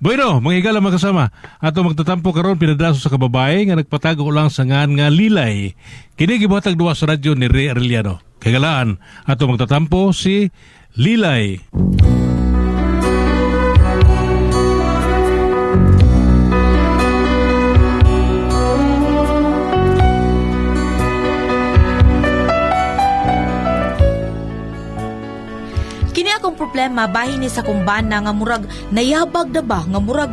Bueno, mga higala mga kasama, ato magtatampo karon pinadaso sa kababae nga nagpatago lang sa ngan nga Lilay. Kini gibuhatag duwa sa radyo ni Ray Arellano. Kagalaan, ato magtatampo si Lilay. Kini akong problema bahin ni sa kumbana nga murag nayabag na ba nga murag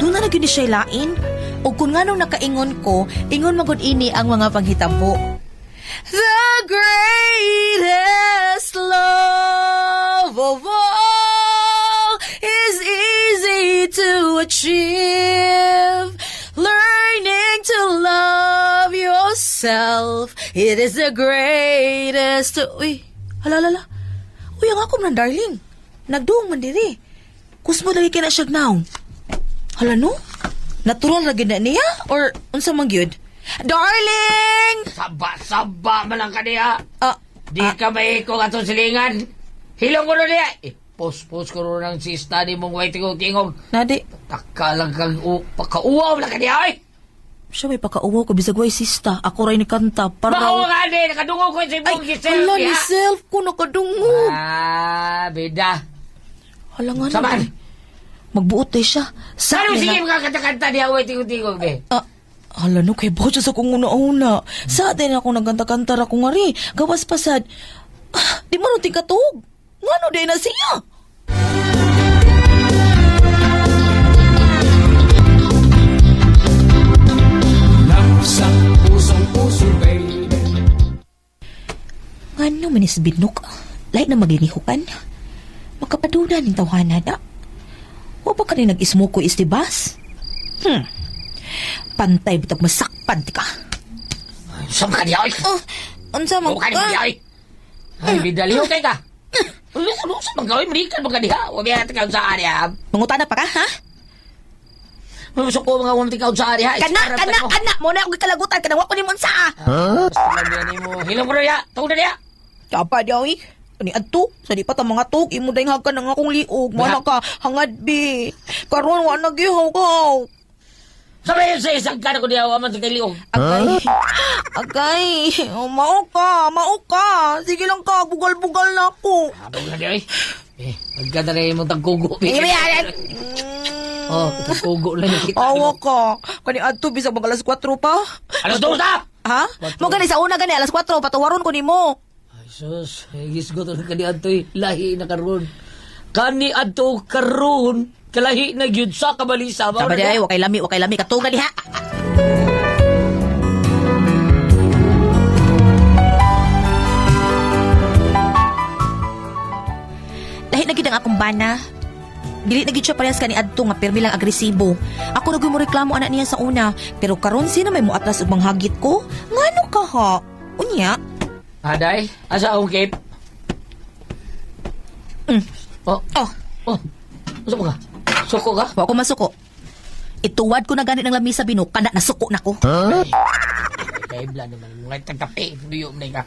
doon na gyud ni siya lain. O kung nganong nakaingon ko, ingon magud ini ang mga panghitabo. The greatest love of all is easy to achieve. Learning to love yourself, it is the greatest. Uy, hala, hala. Uy, ang ako man, darling. Nagduong man diri. Kusmo lagi kay na siya now. Hala no? Natural lagi na niya? Or unsa man gyud? Darling! Saba-saba man lang ka niya. Ah, Di ka maikong atong silingan. Hilong ko na niya. Eh, pos-pos ko rin ang sista ni mong way tingog-tingog. nadi. Taka lang kang pakauwaw lang ka niya, ay! Siya may pakauwaw ko bisag way sista. Ako ray ni kanta para Mao nga ni, nakadungog ko sa Ay, imong giself hala ni niya. self ko nakadungog. Ah, bida. Hala nga na. Saman. Magbuot eh siya. Sa Saan nila- sige mga kanta-kanta niya way tingog-tingog, be? Ah, hala no, kay Bojo sa kong una-una. Sa atin ako nagkanta-kanta ra ko nga ri. Gawas pasad. Ah, di man uting katug. Ngano di na siya? Ngano man is binok. Lahi na maglinihukan. Makapaduna ning tawhana na. Wa pa ka rin nag-ismoko istibas? Pantay bitag masakpan ti ka. Saan ka niya, ay? Oh, unsa man Huwag ka niya, ay! Ay, bida, liho kay ka. Ano, ano, sa mga gawin, ka mga diha. Huwag yan ka sa area. Mangutana pa ka, ha? Masuk ko mga huwag ka sa area. Kana, kana, kana! Mo na ako gikalagutan, kana wa ko nimo unsa ah! Basta lang yan mo. Hilong ko na niya. Tungod na niya. Kapa di ay. Ani adto, sa di pa ta mga tug, imo dayng hagan ang akong liog. Mana ka, hangad bi. Karon wa na gihaw ka. Sabay yun sa isang kana ko niya. Waman sa kaliog. Agay. Agay. Oh, mao ka, mao ka. Sige lang ka, bugal-bugal na ako. Habang na niya, eh. Eh, magkanda na yung tagkugo. Ay, ay, ay. Oh, tagkugo lang yung kita. Awa ka. Kani adto bisag mag alas 4 pa. Alas dos na! Ha? Mo gani sa una gani alas 4 patuwaron ko nimo. Ay, sus. Eh, gisgo to na kani adto'y lahi na karon. Kani adto karon. Kalahi na gyud sa kabalisa. Mao Sabi na di niya. ay, wakay lami, wakay lami katuga diha. Lahi na gid ang akong bana. Dili na gid siya parehas kani adto nga pirmi lang agresibo. Ako na gyud mo reklamo anak niya sa una, pero karon sino may moatras og manghagit ko? Ngano ka ha? Unya? Aday, asa akong cape? Mm. Oh, Oh, oh. Asa mo ka? Suko ka? wa ko masuko. Ituwad ko na gani ng lamisa bino, kana nasuko na ko. Kaibla naman. Mga tagkape. Duyo mo na ka.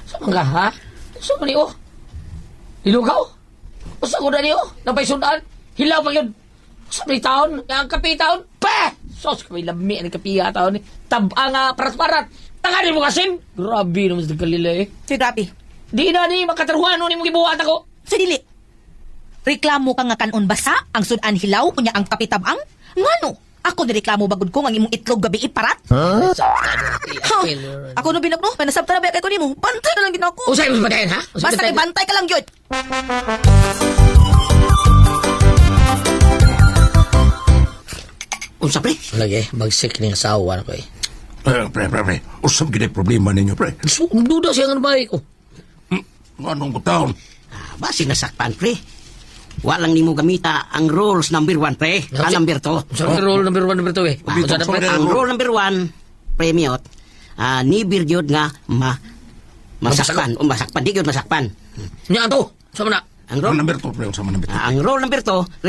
Sa mga ha? Sa mga niyo? Ilugaw? Usa ko na niyo? Napay sundan? Hilaw pa yun. Sa may taon? Ang kape taon? Pa! Sos kami lami ang kape ha taon. Tab ang parat-parat. Tanganin mo kasin? Grabe naman sa kalila eh. Sige, grabe. Di na ni makatarhuan ni mo gibuhat ako. Sa dili. Reklamo ka nga kanon basa, ang sudan hilaw, unya ang kapitabang? Ngano? Ako nireklamo bagod ko nga imong itlog gabi iparat? Huh? Ha? Ako no binok no, may nasabta na ba kay ko nimo? Bantay na lang gid ako. Usay mo sa ha? Usay Basta kay bantay ka lang gyud. Unsa pre? Lagi, bagsik ni asawa na ko eh. Eh, pre, pre, pre. Usap gid problema ninyo, pre. So, duda siya nga bahay ko. Anong butaon? Basi nasakpan, pre. Walang nimo gamita ang rules number 1, pre. Ang number 2. Sa rule number 1, number 2 eh. Dito, Unsa na, pre? sorry. Ang rule number 1, pre miot, never gyud nga masakpan. O masakpan, di gyud masakpan. Nya to. Sa na. Ang Ang rule, number 2, pre. Usap number 2. ang rule number 2,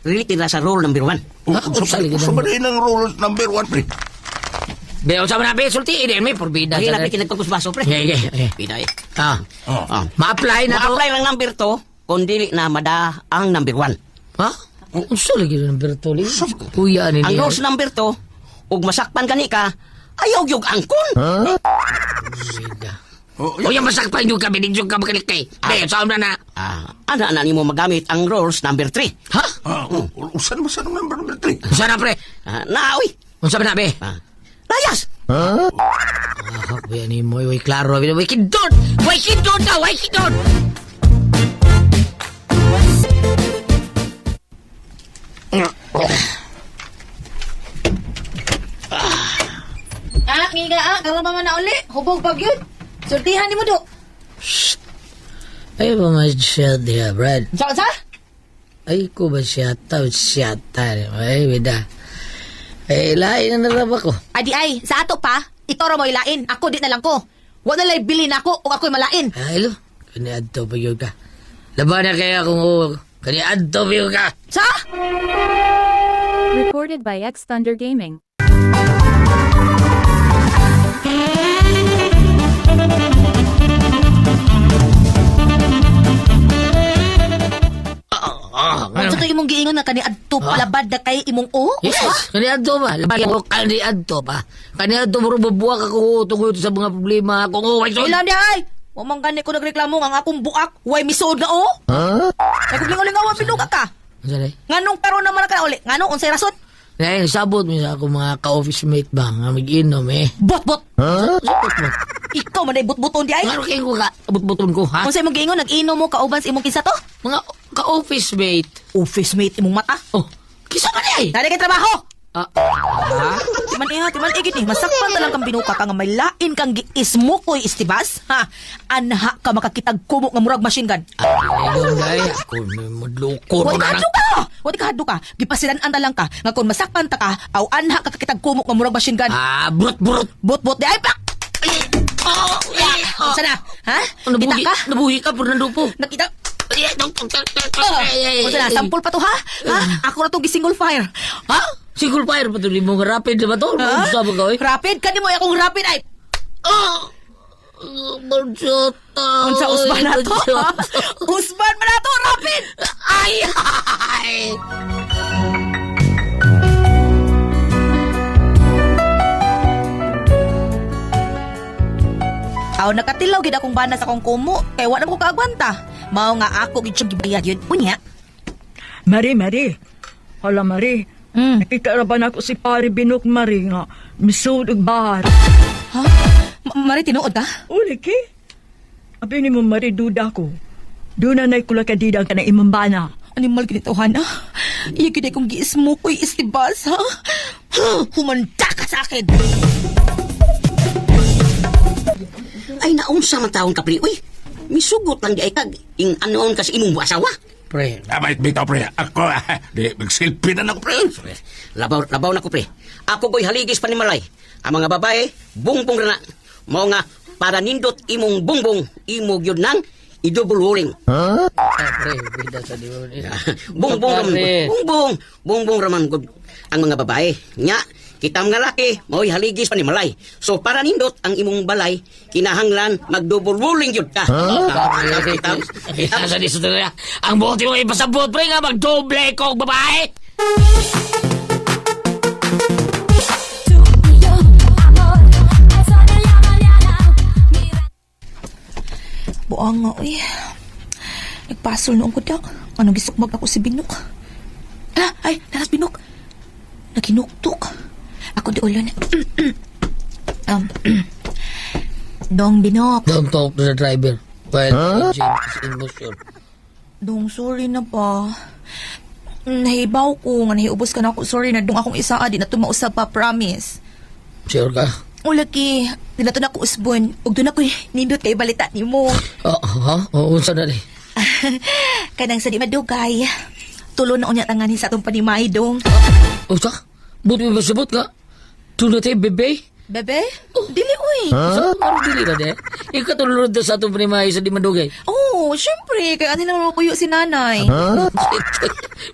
related na sa rule number 1. Ha? Unsa lagi Usap number- din ang rule number 1, pre. Be, unsa man na be sulti ini may porbida. Ay, labi kinagpagpus baso, pre. Okay, okay, okay. Pida eh. Ah. Oh. Ah. Ma-apply na to. Ma-apply lang number 2 kung dili na mada ang number 1. Ha? Unsa lagi number 2 li? Kuya ni Ang niya. rules number 2, ug masakpan kani ka, ayaw gyud angkon. Oh, O yung masakpan yung kami, yung ka makalikay. Be, saan na na? Ah, ana na nimo magamit ang rules number 3. Ha? Ah, oh, usan mo sa number number 3? Unsa na pre? Ah, na oy. Unsa ba na be? Ah, layas. Ah, kuya ni mo, way klaro. Way kidon! Way kidon na! Way kidon! Ah, ngiga ah, karon pa man na uli. Hubog pag yun. Sultihan ni mo do. Ay ba ma siya diha, Brad? Sa sa? Ay ko ba siya ta? Siya ta. Ay, bida. Ay, lain na naraba ko. Adi ay, sa ato pa, itoro mo ilain. Ako di na lang ko. Wa na lay bili na ako o ako'y malain. Ay, lo. Kani adto pa yun ka. Laban na kaya kung oo. Kani adto pa yun ka. Sa? Recorded by X Thunder Gaming. Ah, Unsa kay imong giingon nga kani adto palabad na kay imong o? Yes, kani adto ba? Laban ko kani adto ba? Kani adto mo bubuwak ako tungod sa mga problema ako. Oh, ay, Ilan di ay? Wa man gani ko nagreklamo nga ang akong buak, way misuod na o. Huh? Ay kung lingaw-lingaw pinuka ka. Unsa na? Nganong karon naman ka na uli? Nganong unsay rason? Ngayon, sabot mo sa akong mga ka-office mate ba nga mag-inom eh. Bot-bot. Sabot mo. Ikaw man ay bot-boton di ay. Nga kayo ko ka, abot-boton ko, ha? Unsay imong giingon nag-inom mo kauban sa imong kinsa to? Mga ka-office mate. Office mate imong mata. Oh, kisa man ay? Dali kay trabaho. Ah, ha? Timan iha, timan igit ni masakpan ta lang kang binuka ka nga may lain kang giismukoy istibas. Ha? Anha ka makakitag kumo nga murag machine gun. Ay, yun ay, ako may madloko Wa na ka hadlo ka. Wa ka hadlo ka. Gipasilan-an ta lang ka nga kung masakpan ta ka aw anha ka kakitag kumo nga murag machine gun. Ah, brut-brut. Bot-bot di ay pak. Oh, yeah. Unsa na? Ha? Kita Nabuhi, ka? nabuhi ka, pero nandupo. Nakita? Ay, ay, Oh, ay, ay, unsa na? ay. Sampol pa to ha? Ha? Ako na tong gisingle fire. Ha? Single fire pa to, limong rapid na ba to? Ha? Unsa ba ka, eh? Rapid kani mo akong rapid ay. Oh! Bansyota. Unsa usban na to? Ha? Usban man na to rapid. Ay! Ay! Aw nakatilaw gid akong bana sa akong kumo kay wa na ko kaagwanta. Mao nga ako gid siyang gibayad yun. Unya. Mari, Mari. Hala, Mari. Nakita ra ba na ako si Pare Binok, Mari, nga misud og bar. Ha? Mari tinuod ka? Uli, ki? Abi ni mo, Mari, duda ko. Doon na na'y kulakadida ka na imambana. Animal ginituhan ah. Iya gid akong giismo ko'y istibas ha. Humanda ka sa akin. Ay naunsa man taon ka pre. Uy, misugot lang di ay kag ing anoon ka sa imong asawa. Pre, Damay bitaw pre. Ako, ah, di mag-selfie na ako pre. Labaw labaw na ko pre. Ako ko'y haligis panimalay. Ang mga babae, bungbong ra na. Mao nga para nindot imong bungbong, imo gyud nang i-double wuling. ah, pre, bida sa di mo. Bungbong raman Pare. bungbong, bungbong raman gud ang mga babae. Nya, kita mga laki, mao'y haligis panimalay. So para nindot ang imong balay, kinahanglan mag-double wuling gyud ka. Pre, Kita, kita, Kita sa di sa talaga. Ang buti mo ipasabot, pre, nga magdoble kong babae. Buang nga, uy. Nagpasol noong kudak. Anong gisukmag ako si Binok? Ah, ay, naras Binok. Naginuktok. Ako di ulon. Dong Binok. Don't talk to the driver. While engine is in motion. Dong, sorry na pa. Nahibaw ko nga nahiubos ka na ako. Sorry na dong akong isa di na tumausap pa, promise. Sure ka? O laki, di na to na ko usbon. Ug doon ako nindot kay balita ni mo. Oh, ha? Oh, unsa na ni? Kanang sa di madugay. Tulo na unya tanganin sa atong panimay dong. Unsa? Buti mo pasabot nga. Tulo tayo, bebe. Bebe? Dili uy. Sa ano dili na de? Ikatulod na sa atong panimay sa di madugay. Oh, syempre. Kaya ano naman mapuyo si nanay.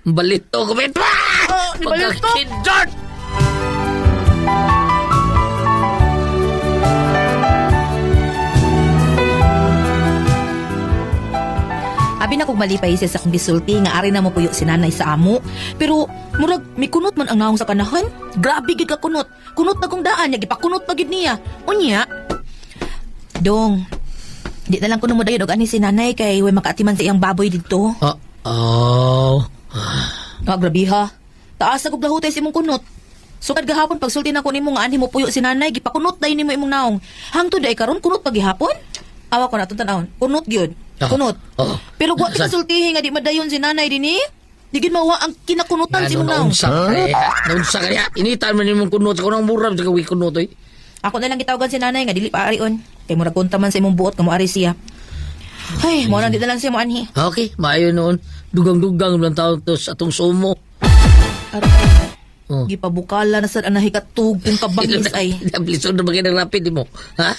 Balito ko, bebe. Oh, balito. Pagkakindot! Grabe na kog malipay siya sa akong gisulti nga ari na mo puyo si nanay sa amo. Pero murag mikunot man ang naong sa kanahan. Grabe gid ka kunot. Kunot na kong daan, niya gipakunot pa gid niya. Unya, dong. Di na lang kuno mo dayon og ani si nanay kay way makaatiman sa iyang baboy didto. Oh, oh. Ah, grabe ha. Taas na kog lahutay sa imong kunot. Sukad gahapon pagsulti na ko nimo nga anhi mo puyo si nanay, gipakunot dayon nimo imong naong. Hangtod ay karon kunot pa gihapon. Awa ko na atong tan-awon. Kunot gyud. Ah, Kunot. oo. Pero wa Sa- kita sultihi nga di madayon si nanay dinhi. Di gid mawa ang kinakunutan sa imong naong. Naunsa ka eh. Naunsa ka niya. Initan man imong kunot. Ako nang murab sa kawi kunot oy. Ako na lang gitawagan si nanay nga dili pa arion. Kay murag konta man sa imong buot nga moari siya. Ay, mo nang di na lang siya moanhi. Okay, maayo noon. Dugang-dugang lang taon to sa atong sumo. Aray. Oh. Gipabukala na sad ang nahikatug kung kabangis ay. Lisod na ba kayo ng rapid mo? Ha?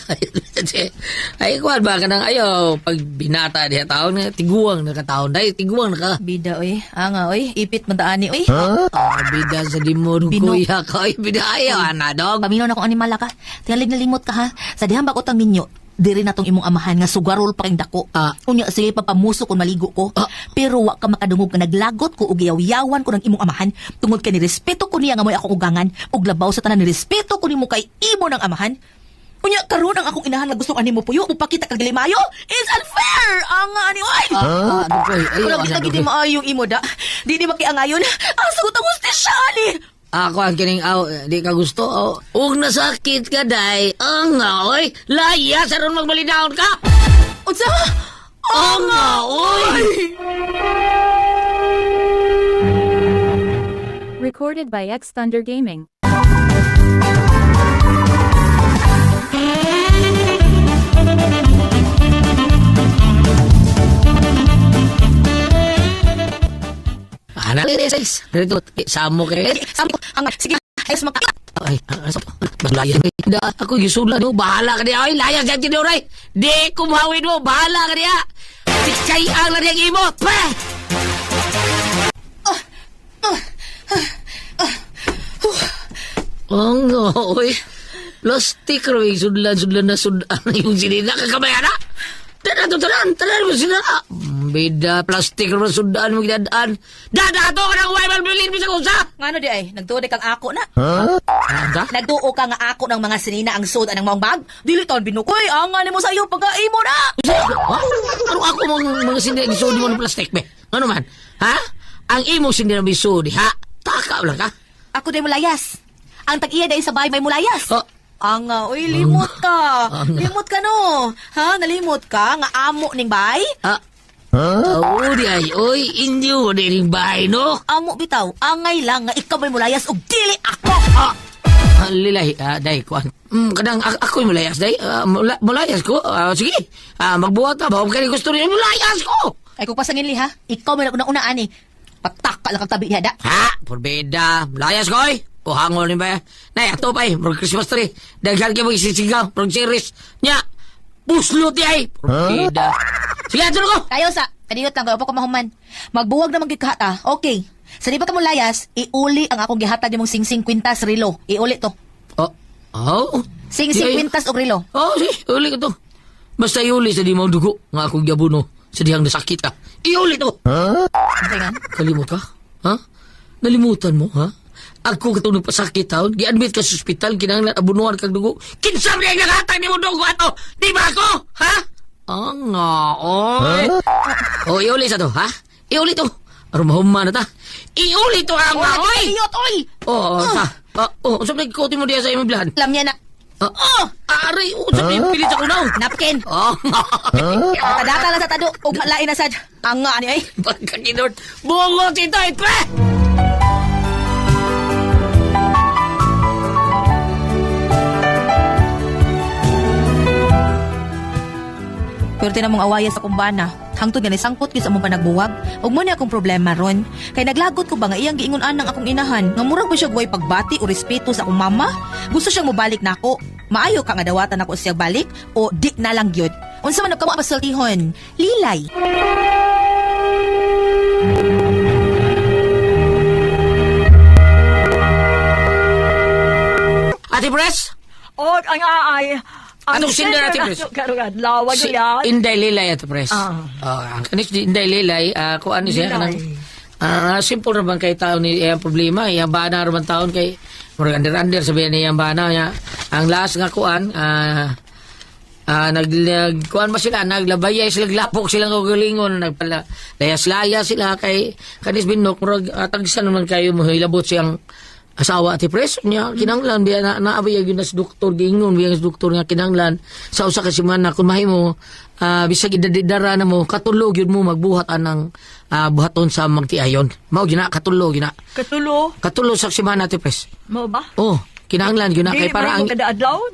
Ay, kuwan ba ka nang ayaw? Pag binata diha taon, tiguang na ka taon. Dahil tiguang na ka. Bida oy. Anga oy, ipit man taani oy. Ah, bida sa dimon, Bino. kuya ka. Ay, bida ayaw, ana, dog. Paminaw na kung animala ka. Tingalig nalimot ka ha. Sa dihang bakot ang minyo, diri na tong imong amahan nga sugarol pa king dako. Ah. Unya sige papamuso kung maligo ko. Ah. Pero wa ka makadungog nga naglagot ko og giyaw-yawan ko ng imong amahan tungod kay nirespeto ko niya nga mo'y akong ugangan ug labaw sa tanan nirespeto ko nimo kay imo ng amahan. Unya karon ang akong inahan nga gusto ani mo puyo mupakita kag dili maayo. It's unfair. Ang ani oy. Ah, ah, dugoy. Ayaw, Murag di ana, lagi di dugoy. maayong imo da. Di di makiangayon. Ang sagot ang hustisya ani. Ako ang kining aw, di ka gusto. Oh. Ug nasakit ka day. Ang nga, oy. Laya, sa ron magbalinaon ka. Unsa? Ang nga, oy. Recorded by X Thunder Gaming. Ana, sis. Dito, samo kay. Sabi ko, ang sige, ay maka Ay, laya. Da, ako gisula no. Bahala ka niya. Ay, laya sa tinuray. Di kumhawin mo. Bahala ka niya. Sikchay ang na niyang imo. Pa! Ang oy. Plastic ro yung sudlan, sudlan na sudan. Yung sinina kakamay na. Tanan to tanan, tanan mo sinina. Bida, plastic ro sudan mo ginadaan. Dadato ka ng wimal bilin bisag usa. Ngano di ay, nagtuo di kang ako na. Anda? Nagtuo ka nga ako ng mga sinina ang sud anang maong bag. Dili taon binukoy, ang nga nimo sa iyo pagkaimo na. Ha? Ano ako mga sindi gisudi mo ng plastic be? Ano man? Ha? Ang imo sindi na bisudi, ha? Taka lang ka? Ako day mulayas. Ang tag-iya day sa bahay may mulayas. Oh. Ang oy limot ka. Ang- Limot ka no. Ha, nalimot ka nga amo ning bay? Ha? Oh, di ay, oy, inyo, di ring bahay, no? Amo bitaw, angay lang nga ikaw may mulayas og dili ako. Ah, lilay, day, kuan. Kadang ako'y mulayas, day. Ah, mulayas ko. Ah, sige, magbuhat ka. Baka kayo gusto niya, mulayas ko! Ay kung pasangin li ha, ikaw may una-una ani. Pataka lang kang tabi niya da. Ha? Porbeda. Mulayas ko, oy. Kuhangon ni ba? Nay, ato pa, eh. Murag Christmas tree. Daghan kayo magsisigaw. Murag series. Nya, puslot di ay. Porbeda. Sige, ato na ko. Kayo sa, kaniyot lang kayo pa ko mahuman. Magbuwag naman gid ka ha. Okay. Sa di ba ka mulayas, iuli ang akong gihatag nimong singsing kwintas relo. Iuli to. Oh, oh. Singsing Di ay. kwintas og relo. Oh, sige, iuli ko to. Basta iuli sa di mo dugo. Nga akong gabuno. Sa dihang nasakit ka. Iuli to. Ano nga? Kalimot ka? Ha? Nalimutan mo, ha? Ako katong nagpasakit taon, gi-admit ka sa ospital, kinahanglan abunuhan kag dugo. Kinsa man ang nagatag nimo dugo ato? Di ba ako? Ha? Ang nga, oy. Oh, iuli sa to, ha? Iuli to. Aron mahuma na ta. Iuli to ang nga, oy. Kaniyot, oy! Oh, oh, sa. Oh, unsa man nagkuti mo diya sa imong bilhan? Alam niya na. Oh, aray, unsa man pilit sa kunaw? Napkin. Oh, Tadata lang sa tado og malain na sad. Ang nga ani ay. pagkakinod. Bungo si Toy, pre! Pero tinamong awaya sa kumbana. Hangtod nga nisangpot gyud sa among panagbuwag. Ug mo ni akong problema ron. Kay naglagot ko ba nga iyang giingon anang akong inahan nga murag ba siya guway pagbati o respeto sa akong mama? Gusto siyang mobalik nako. Maayo ka nga dawatan ako siya balik o di na lang gyud. Unsa man kamo pasultihon? Lilay. Ate Pres? Og ang aay, Atong sender natin, Pres. Ato karong adlaw Si yan. Inday Lilay ato, Pres. Ah. Oh, ang kanis di Inday Lilay, kung ano siya Lilay. kanang simple ra bang kay tao ni iyang problema, iyang bana ra bang taon kay murag under-under sabihin niya iyang bana niya. Ang last nga kuan, nag kuan ba sila, naglabayay sila, glapok sila ng kagalingon, nagpala layas-laya sila kay kanis binok murag tagsan naman kayo mo hilabot siyang asawa ati pres niya. Kinanglan biya na naabay gyud na sa doktor, giingon biya sa doktor nga kinanglan sa usa ka semana kung mahimo, bisag idadidara na mo, katulog gyud mo magbuhat anang buhaton sa magtiayon. Mao gyud na, katulog gyud na. Katulo. Katulog sa semana, ati pres. Mo ba? Oh, kinahanglan gyud na kay Dili para man ang mo kada adlawon.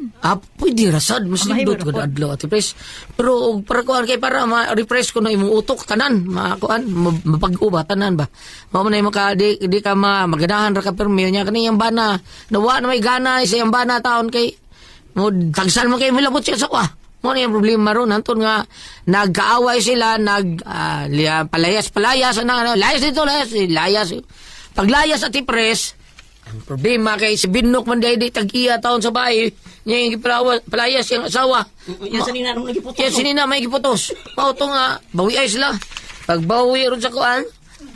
Pwede ra sad mas Ah, mahimo nindot ra ko pod. adlaw, ati pres. Pero og para kuan kay para ma-refresh ko na imong utok tanan, makuan mapag-uba tanan ba. Mao man ay maka di ka ma maganahan ra ka permi nya kani yang bana. Nawa na may gana sa iyang bana taon kay mo tagsan mo kay milabot siya sa kwa. Mo na yung problema ron hanton nga nagkaaway sila, nag palayas palayas ana ano, layas dito, layas layas. Paglayas, ati pres, ang problema kay si Binok man dahil di tag-iya taon sa bahay niya yung palayas yung asawa. Yan sa nina nung nagiputos. Yan sinina may giputos. Mao to nga bawi ay sila. Pag bawi ron sa kuan,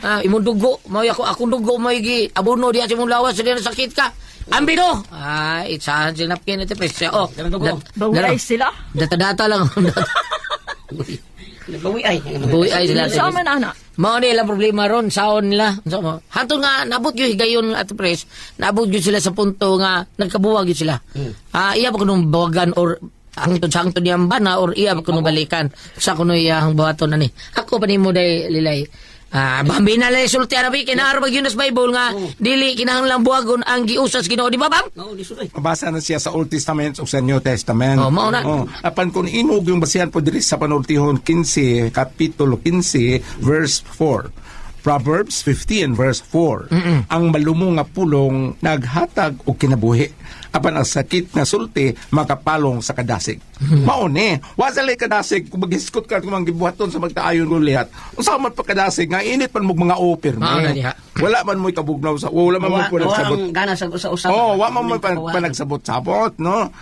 imong dugo, mao ako akong dugo may gi abono diya sa imong lawas diya sakit ka. Ambino. Itsahan sila napkin iti pres. Oh, Bawi sila. Data-data lang. Nagbawi ay. Bawi ay sila. Sa man ana. Mao ni ilang problema ron, saon nila. So, mo. Hantong nga nabot gyud higayon at pres, nabot gyud sila sa punto nga nagkabuwag gyud sila. Iya ba kunong bawagan or hangtod sa hangtod niyang bana or iya ba kunong balikan sa kuno iyang buhaton ani. Ako pa nimo day lilay. Bambi na lay sulti arabi kinaaro gyud sa Bible nga dili kinahanglan buwagon ang giusas Ginoo, di ba bam? Oo, di suloy. Mabasa na siya sa Old Testament o sa New Testament. Oh, mao na. Oh, apan kung inog yung basihan po diri sa panultihon 15, Kapitulo 15, verse 4. Proverbs 15 verse 4. Ang malumo nga pulong naghatag og kinabuhi. Apan ang sakit nga sulti makapalong sa kadasig. Mao ni, wa sa lay kadasig kung maghiskot ka kung gibuhaton sa magtaayon ko lihat. Unsa man pa kadasig nga init man mo mga oper Mao na diha. Wala man mo'y kabugnaw sa wala man mo panagsabot. Wa ang gana sa usa-usa. Oh, wa man mo panagsabot-sabot, no?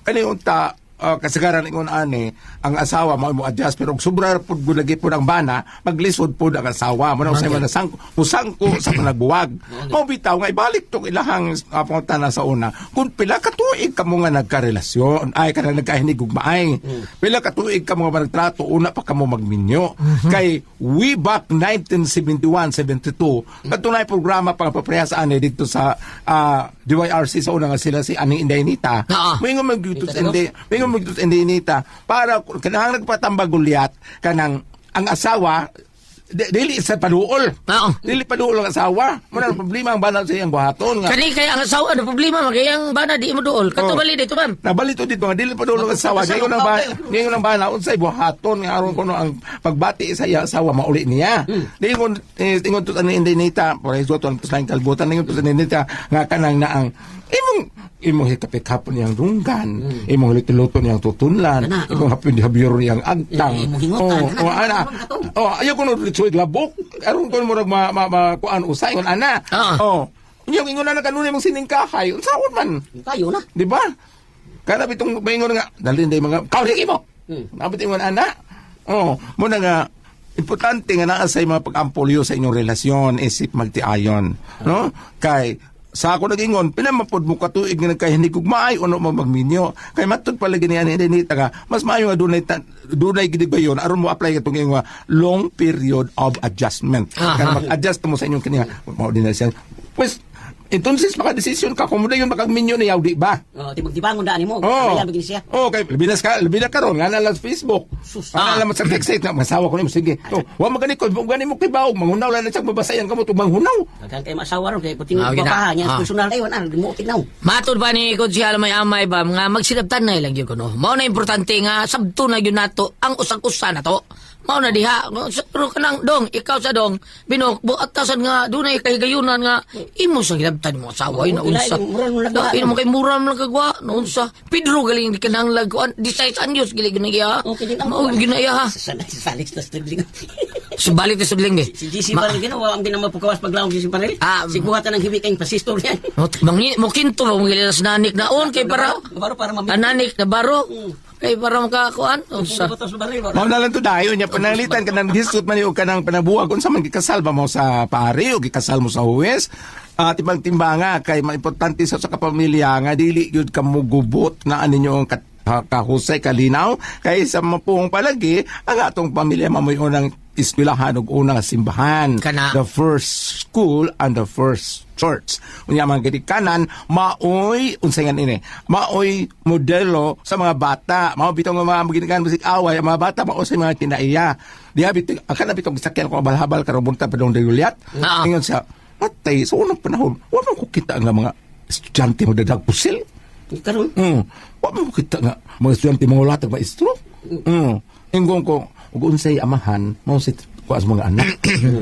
Kani unta kasagaran ingon ani ang asawa mao mo adjust, pero og sobra pud gud lagi pud ang bana, maglisod pud ang asawa mo na usay man sangko musangko sa panagbuwag. Mao bitaw nga ibalik tong ilahang pangutana sa una kung pila ka tuig kamo nga nagkarelasyon ay kanang nagkahinigugmaay, pila ka tuig kamo nga nagtrato una pa kamo magminyo. Kay way back 1971 72 kadto programa pang paprehas ani dito sa DYRC sa una nga sila si Aning Inday Nita. Oo. Moingon magyutos hindi, moingon magyutos hindi nita para kanang nagpatambag gulyat kanang ang asawa dili sa paduol. Oo. Dili paduol ang asawa. Mo na ang problema ang banal sa iyang buhaton nga. Kani kay ang asawa na problema man kay ang bana di mo duol. Kato Oh. bali dito ma'am. Nabalito dito nga dili paduol ang asawa. Ningon ang ba, ningon ang bana unsay buhaton nga aron kuno ang pagbati sa iya asawa mauli niya. Ningon ingon to ani hindi nita por eso to ang tuslaing kalbutan ningon to ani nita nga kanang naang imong imong hikapik-hapon niyang dunggan, imong luto niyang tutunlan, Kana, oh. imong hapon habiro niyang agtang. Imong hingutan, Oh, kana, oh, ana. katong. Oh, ayaw ko no litsoy labok. Aron ko murag ma kuan usay ingon ana. Ah. Oh. Yung ingon na kanunay mong siningkahay, unsaon man? Kayo na. Di ba? Kada bitong maingon nga, dali hindi mga, kaw mo. Nabit ingon ana. Oh, muna nga, importante nga naa sa mga pag-ampolyo sa inyong relasyon, isip magtiayon. No? Kay, sa ako nagingon, pinamapod mo katuig nga nagkahinigugmaay o no mo magminyo. Kay matud pala gini ani ni nga, mas maayo nga dunay, dunay gid ba yun, aron mo apply katong iyong long period of adjustment. Aha. Kaya mag-adjust mo sa inyong kaniya, mao din na siya. Pues, entonces maka-desisyon ka kung mo na yun makagminyo na yaw, di ba? Oh, tibag tibangon daan mo. Oh. Kaya bigin siya. Oh, kay labi na ka, labi na karon nga na lang sa Facebook. Sus. Ah, alam mo sa text na masawa ko nimo sige. Oh, wa magani ko, gani mo kay baog, manghunaw lang na siya mabasayan kamo to manghunaw. Daghan kay maasawa ron kay puting Ah, gina. papaha niya personal ay wala mo tinaw. Matod pa ni Konsyal may amay ba nga magsinabtan na ilang gyud kuno. Mao na importante nga sabto na gyud nato ang usag-usa na to. Mao na diha pero kanang dong ikaw sa dong binok buat ta sad nga dunay kahigayunan nga imo sa gilabtan mo asawa na Oo, unsa. mura mo lang Na, imo kay mura mo lang kagwa na unsa. Pedro galing di kanang lag kuan di size anyos gili gyud na iya. Okay din ang Mao gyud na iya ha. Sa sa Alex na struggling. Subalit ni sudling ni. Si GC Baril ginawa ang dinamapukawas paglaom si Baril. Ah, Si buhatan ng hibi kayong pasistor yan. Mangi mo kinto mo gila sa nanik naon kay para Baro para mamit. ananik na baro kay para makakuan unsa. Sa baril. Mao na lang to dayon niya pananglitan kanang hisgot man og kanang panabuwag unsa man gikasal ba mo sa pari o gikasal mo sa huwes. Ah, timbang-timbanga kay maimportante sa kapamilya nga dili gyud ka mugubot na ninyo ang kahusay kalinaw kay sa mapuhong palagi ang atong pamilya mamoy unang eskwelahan ug unang simbahan. Kana. The first school and the first church. Unya mga gitikanan, maoy unsay nga ini, maoy modelo sa mga bata. Mao bitong nga mga gitikanan musik away ang mga bata mao sa mga kinaiya. Diha bitong akala bitong sakyan ko habal-habal karon bunta pa dong Juliet. Ah. Ingon siya, patay sa unang panahon, wa man ko kita nga mga estudyante mo dadag pusil. Karon. Wa man ko kita nga mga estudyante mga latag maestro. Ingon ko ug unsay amahan mao si kuha sa mga anak.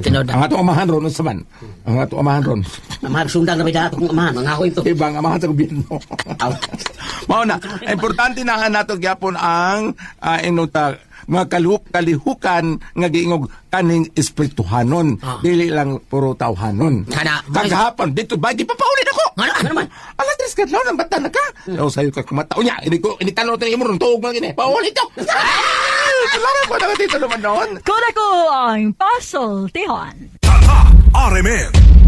Tinuod. Ang atong amahan ron unsa man? Ang atong amahan ron. Amahan sundang na may dato kong amahan. Mga ako ito. Iba ang amahan sa gobyerno. Mao na, importante na nga nato gyapon ang inuta mga kalihukan nga giingog kaning espirituhanon, dili lang puro tawhanon. Kana. Kagahapon dito ba di pa paulit ako. Ngano? Ano naman? Alas tres kadlaw ng bata na ka. Daw sayo ka kumata. Unya, ini ko ini tanong tayo mo ron tuog man gini. Paulit ko. Salamat ko na dito naman noon. Kuna ko ang pasultihan. Tatak RMN.